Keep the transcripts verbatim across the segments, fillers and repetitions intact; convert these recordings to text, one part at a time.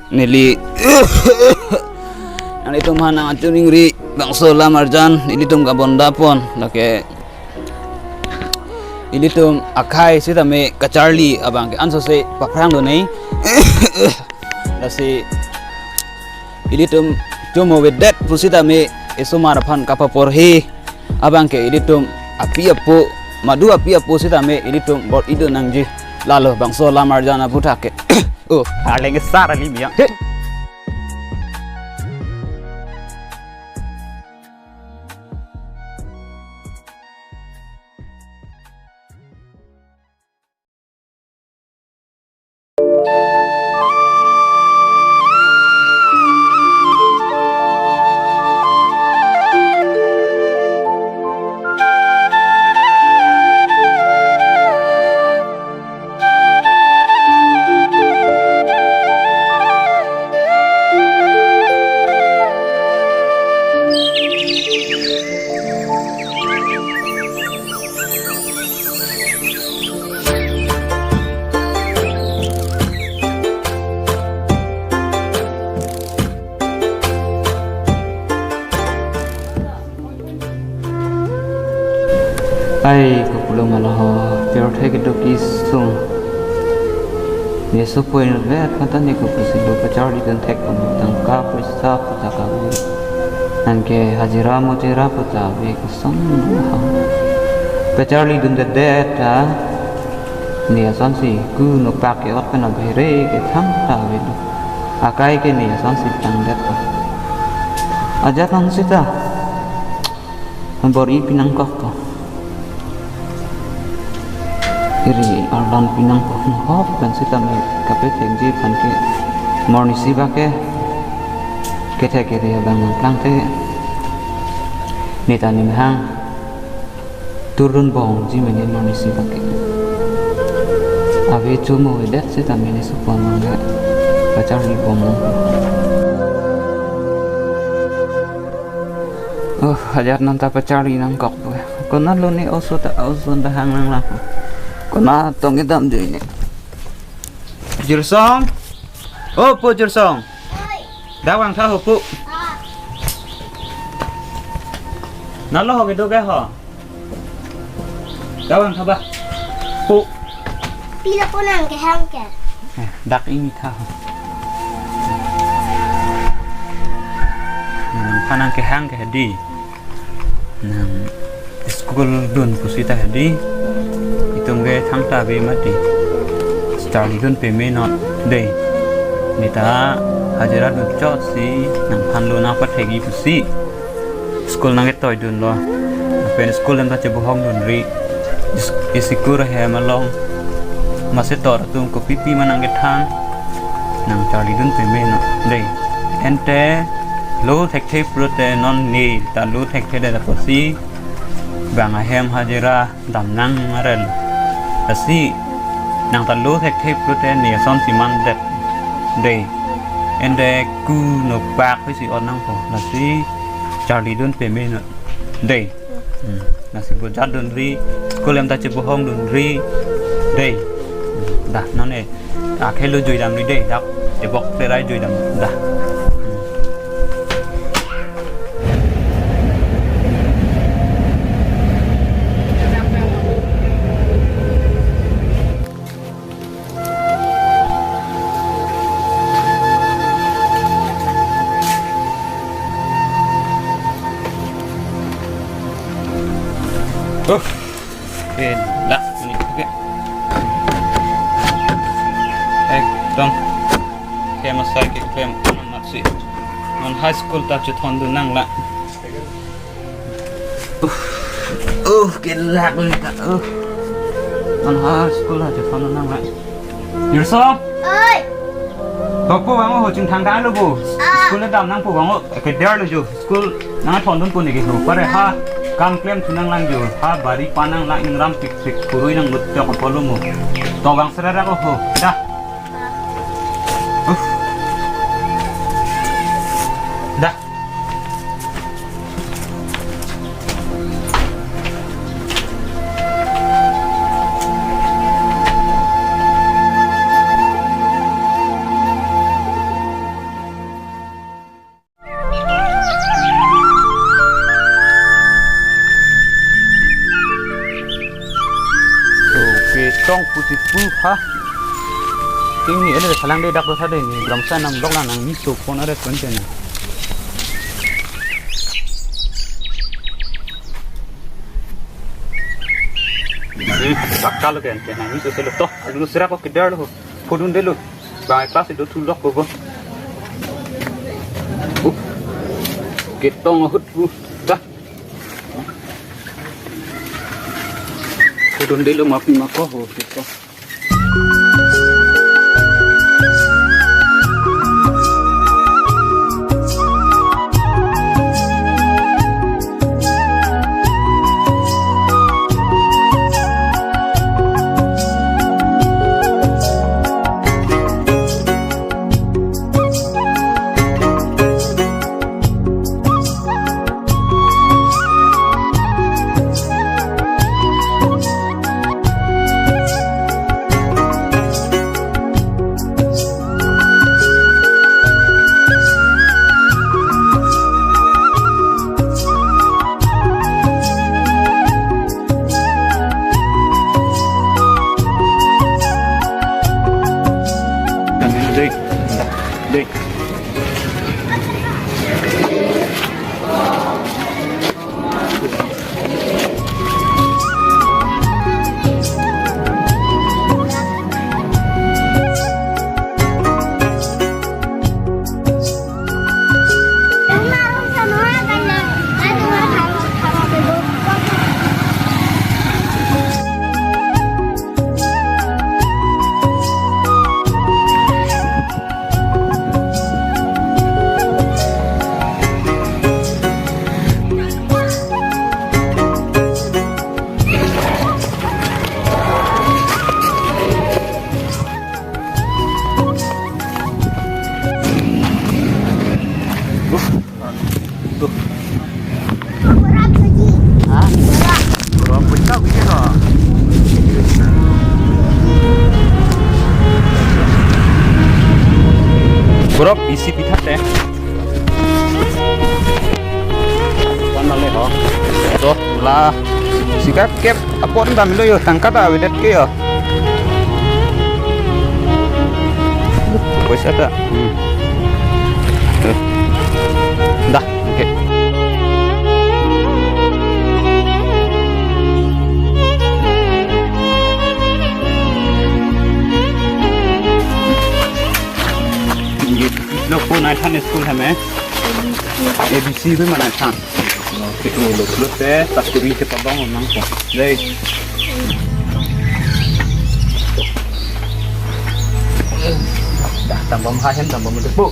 Neli nanglitum aphan nangchiningri bangso alam arjan ilitum kabondapon, lake ilitum akhei sitame kacharli abang ke ansose paphrang do nei. Lasi ilitum chomo avedet pusitame isomar aphan kapaporhe abang ke ilitum api apo, madu api apo sitame ilitum bor-i dun nangji. Lalo bangso alam arjan aputhak ke. Oh, arleng sar ali miyang. He. Ai, kopulo ma lo ho, pirthe kedo kesung. Ne sopo inutvet aphan ta ne kopusi lo, pacharli dun thek ko, tangka poisa pu ta kave. Anke hajira mojira pu ta ave, kosonlo ha. Pacharli dundedet ta ne asonsi ku nopak ke-ot pen abhere ke thangta avelo. Akai ke ne asonsi tangdet ta. Ajat non sita bor-i pinangkok ko. Iri ardan pinangkok, hop pen sitame kapethekji aphan ke mornisi bak ke kethek kere abang nangplangte, ne ta nemhang turun bongji mene mornisi bak ke. Ave chomo avedet sitame ne sopo amang ke pacharli bom. Oh, ajat non ta pacharli nangkok pu. Konat lo ne oso ta, oso ta hang nang lapu. Konat tong kedam dei ne. Jirsong. Oh, pu Jirsong. Dak vangtha ho pu. Nalo ho kedo ke ho. Dak vangtha ba. Pu. Pilo pu nangkehang ke? Eh, dak ingni tha ho. Nangphan nangkehang ke hedi. Nang school dun pusi ta hedi. Itum ke thangta ave mati. Charli dun pame non dei. Ne ta hajira dun chotsi nangphan lo nangpathekji pusi school nangketoi dunlo. Lapen school hem ta chebohong dunri. Is-, isikur hem along masetor atum kopipi ma nangkethan, nang charli dun pame non dei. Ante lo thekthe pulote non ne ta lo thekthe det apotsi bang ahem hajira dam nang arel. Lasi nang ta lo thekthe pulote ne asonsi mandet dei. Ante ku nopak pusi on nangpo. Lasi charli dun pame non dei. Hmm. Lasi bojat dunri, school hem ta chebohong dunri dei. Hmm. Dah, non e. Akhei lo jui damri dei, dak ebok plerai jui dam. Dah. Hmm. Uh, eh, dah, ini, oke. Ekdom. Klem asai keklem amat si. Non high school ta chethon dun nang la. Uh, uh, kelak ni ta. Uh. Non high school ta chethon dun nang la. Jirsong. Oi. Dokpo bang ho, chingthang dai lo bo. Ah. School dam nangpo bang ho. Keder lo jo. School nangthon dunpo neke ho. Pare ha. Kam klem thu nang lang jo. Ha bari pa nang lang, ingram pikpik, kurui nang mutjok apolo mo. To bang serara ko ho. Dah. Uf. Dah. Tipu pha. Kini ele phalang de dak do tha de ni. Gramsa nam lok lang nangmeso pon are pon pen. Hmm, bakal ke ante nangmeso selo to. Alu sira ko kedar lo. Pudun de lo. Bang class do thu lok bo. Uh. Ketong ahut bu. Dah. Pudun de lo mapi mako ho. Ketong. Dei, dei. Tuh. Hah? Berapa pecah gitu loh? Berapa isi pita teh? Mana le ho? Tuh, lah. Sikap kep apot damlo yo, tangka ta avedet ke yo. Poisa ta. Hmm. Tuh. Dah, oke. Lo po nai than school hame. A B C bi mana than. Kita lo lo te ta kuri ke tabang nang ko. Dei. Dah tambah mahem tambah mendepuk.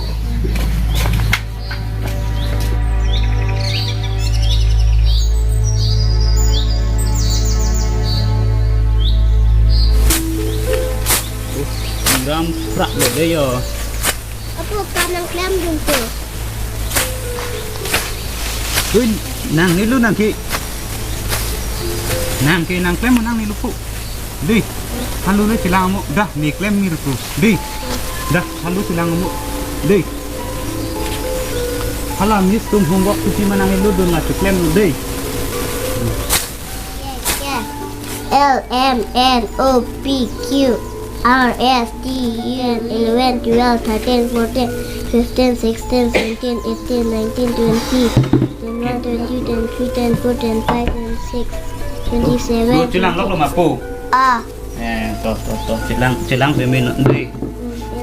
Ram prak lo dei yo. Apo, kam nangklemdun po. Hui, nang nilo nang ke. Nang ke nangklem nang nilo po. Dei. Halo le chelang mo. Dah, ne klem mir po. Dei. Dah, halo chelang mo. Dei. Hala miss atum homework kusi ma nang nilo dun la cheklem dei. L M N O P Q R S T U V eleven, twelve, thirteen, fourteen, fifteen, sixteen, seventeen, eighteen, nineteen, twenty, twenty-one, twenty-two, twenty-three, twenty-four, twenty-five, twenty-six, twenty-seven. Lo chelang lok lo ma po. Ah. Eh, to, to, to, chelang, chelang peme non dei.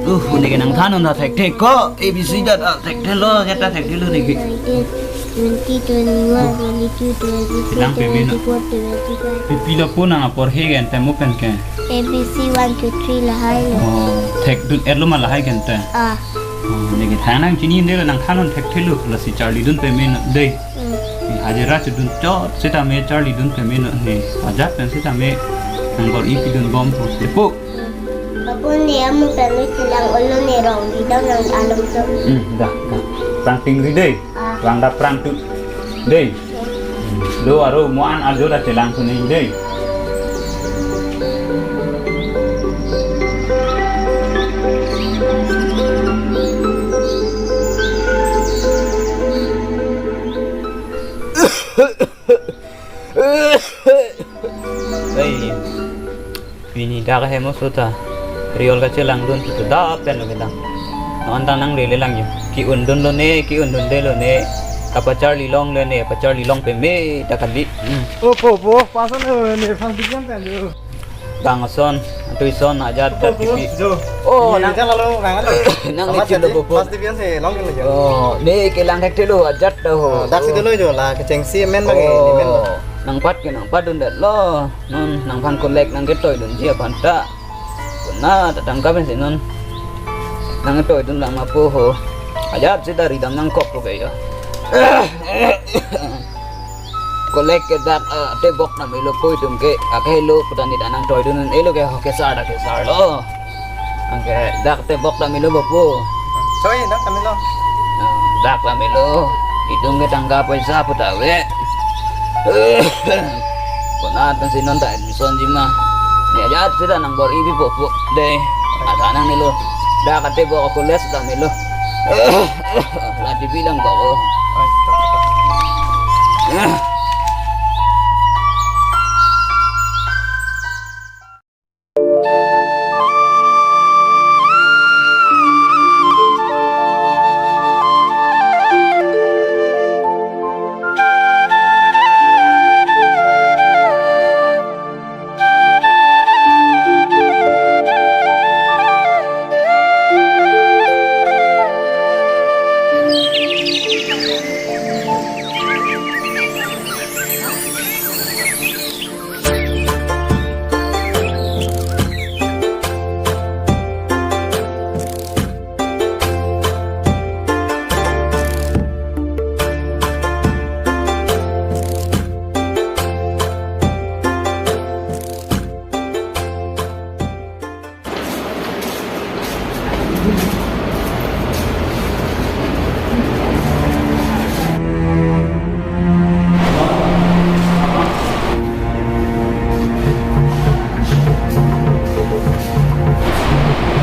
Uh, ne ke nangthan non ta thekthe ko, A B C ta thekthe lo, ke ta thekthe lo ne ke. Nineteen, twenty, twenty-one, twenty-two, twenty-three, chelang peme non. Twenty-four, twenty-five. Pipi lo po nang apor he gen te mo pen ke. A B C one, two, three lahai lo. Oh, thekdun er lo ma lahai gen te. Ah. Oh, ne ke than nang chini de lo nangthan non thekthe lo, lasi charlidun peme non dei. Hmm. Hajira chedun chot setame charlidun peme non ne. Ajat pen setame nang bor-i pidun bom po. Depo. Apun dia mo pen lo chelang olo ne rong di dam nang along so. Hmm, dah, dah. Prang ting ri dei. Ah. Prang da prang tu. Dei. Hmm. Do aro mo an ajo da chelang tu ne dei. Hei. Pini dak hem oso ta riol kachelangdun putu dak pen lo kedam. Non ta nangrele lang yo. Ke-undun lone, ke-undunde lone. Kapacharli longle ne, pacharli long peme dak kali. Hmm. O po po, pason, eh, nephan bijan pen jo. Bang ason, atu ison, ajat, ajat, po po, kipi. Jo. Oh, ne nang, jala lo, nang alo. Nang sama licin lo, jadi, po po. Pas dibian si longle jo. Oh, ne kelang thekthelo, ajat ta ho. Oh, dak si dolo jo la, kechengsi men bang, ne men lo. Oh, nangpat ke nangpatdundetlo. Non nangphan collect nangketoidunji aphan ta. Kona ta tangka pensi non nangketoidun lang ma po ho. Ajat seta ridam nangkok po ke yo. Collect ke dak, eh, tebok ta melo po itum ke. Akehelo putan nita nangtoidun un-elo ke ho kesar ta kesar lo. Anke dak tebok ta melo po po. Choi, dak ta melo. Ah, dak ta melo. Itum ke tangka paisa puta ave. Konat pensi non ta admission ji ma. Ne ajat seta nangbor-ibi po po. Dei. Asa nangnelo. Dak tebok college ta melo. La dibi lang ko. Oi, tok, tok.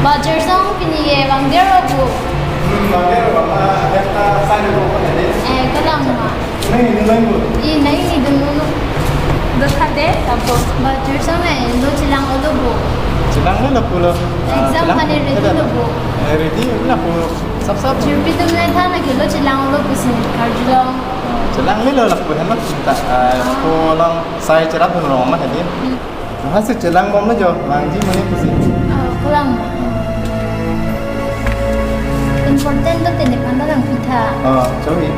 Bajar song pini ye bang der ro bu. Hmm, bang der ro, bang, ah, left, ah, side ro, bang, eh. Eh, kalang ma. Nai, nai, nai, bu. I, nai, ni dun nu. Dun kha de, tapo. Bajar song, eh, lo chelang olo bu. Chelang lo lapu lo. Ah, exam chelang. Kane ready lo bu. Eh, ready lapu. Sap sap. Jirpi tum nai than lake lo chelang olo pusi karjulong. Chelang lo lapu hena ta, ah, ko lang sai cherap dun rong ma hedi. Hmm. Hasi chelang bom lo jo, vangji mane pusi. Ah, kalang. Important to tene panda lang pitha. Ah, choi.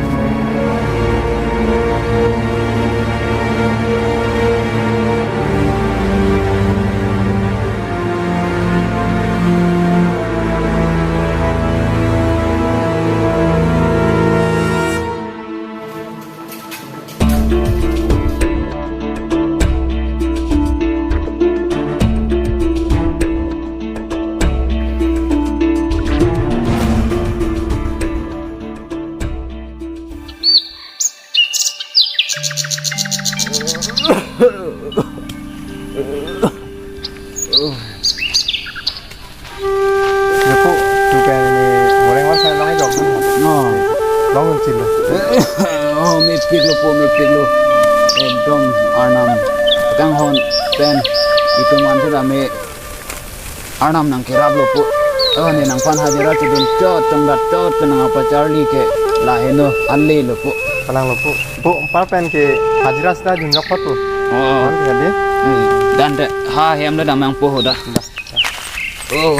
Lapu, tu pen ini goreng wan saya long jok. Oh. Long chin lo. Oh, mepik lo po, mepik lo. Ekdom arnam kanghon pen itum an seta me arnam nangkerap lo po. Oh, ne nangphan hajira chedun chot, chongdat chot, pen nangpacharli ke laheno ale lo po. Kalang lo po. Po, par pen ke hajira seta dun jok po tu. Oh. Kan ke hadi? Hmm. Dan de ha hem lo damang po ho da. Da. Oh.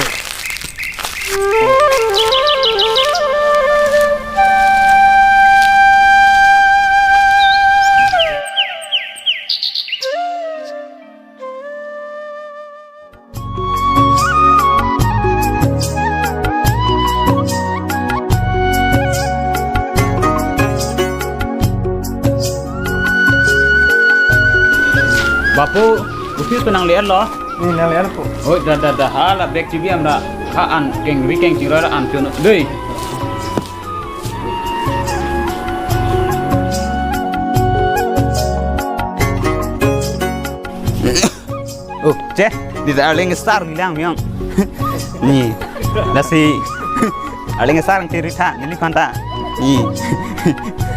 Bapu, office ko nangli-et lo? Hmm, nangli-et po. Oi, da, da, da, hala bag chibi amra, ha an kengri kengching ra an chun dei. Oh, che, di da arleng star ni lang miang. Ni, lasi arleng star ang chiri tha, neli kanta. Ni.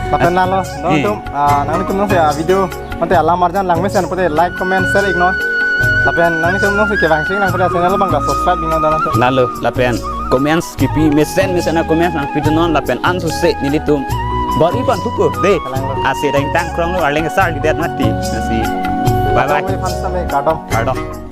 Paten lalo, no, hmm, tum, ah, nanglitum nang se, ah, video, mate alam arjan langmesen, pute like, comment, share iknon. Lapen nangtum non si kevang sing nang pada channel abang ta subscribe bingno dana. Lalo, lapen comments kipi mesen mesen a comments nangpidunnon lapen ansose nelitum bor-i pon thupo dei. Kalang lo. Ase dang tang kronglo arleng sar lidet mati. Lasi. Bye bye. Kardom, aphan sitame kardom. Kardom.